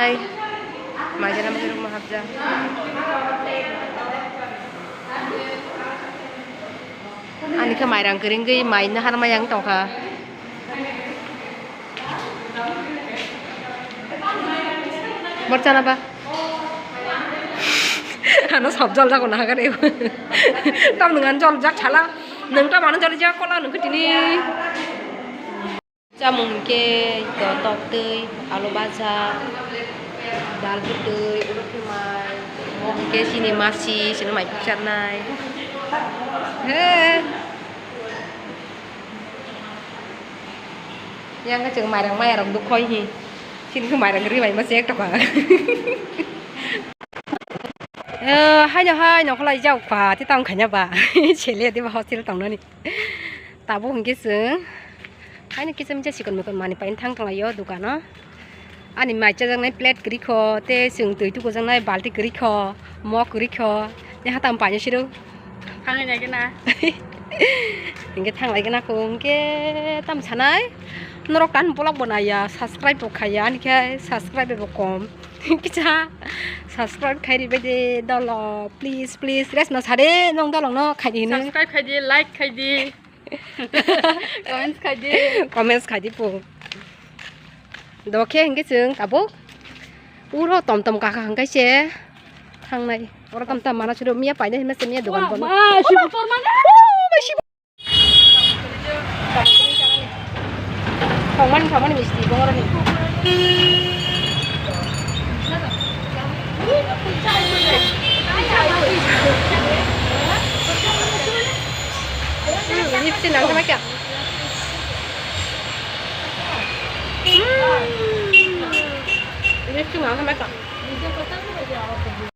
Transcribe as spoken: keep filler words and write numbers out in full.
Ai, mai jana mai rok ma hapja. Ani khe mairang kwrwngwi mai nahar mai ang tongkha. Bor chana ba? Ano sob jol jago nahakar ebo. Tam nwngan jol jak sala. Nwng tam ano jol jak kola nwng tini. Chamung hinkhe tok twi, alu baja, dal bwtwi, ulo khe mai, omo hinkhe chini masi, chini mai pukcharnai. He. Yang khe chwng mairang maya rok duk khoi hi. Chini khe mairang ri mai masi ektoka. Eh, haino hai nokholai jau kha, te tang khanya ba. Chele de ba hostel tongnani. Tabuk hinkhe chwng haino kisa misa sikon mikon manwi paina thang tonglaio dukano. Ani mai chajaknai plate kwrwi kho, tei chwng twi tukujaknai balti kwrwi kho, mok kwrwi kho, tei hatam paina siro. Thangwi naikhe na. Hinkhe thang laikhe na kho, hinkhe tam sanai. Norok tan vlog bo naiya, subscribe bo khaiya, ani khe subscribe bo kom. Kisa subscribe khai ribai de dolo, please, please. Rest no sade, nong dolong no khai di hino. Subscribe khai di, like khai di. Comments khai di. Comments khai di po. Dokhe hinkhe chwng tabuk uro tom tom kaka hwnkhe se thangnai. Oro tom tom mana suru miya paina hinma se miya dogan bono. Ma, sibo tor mana? Oh, ma sibo. Thangmani, thangmani misti bongoroni. Hmm, lipstick nang sama kya? Hmm. Lipstick nang sama kya?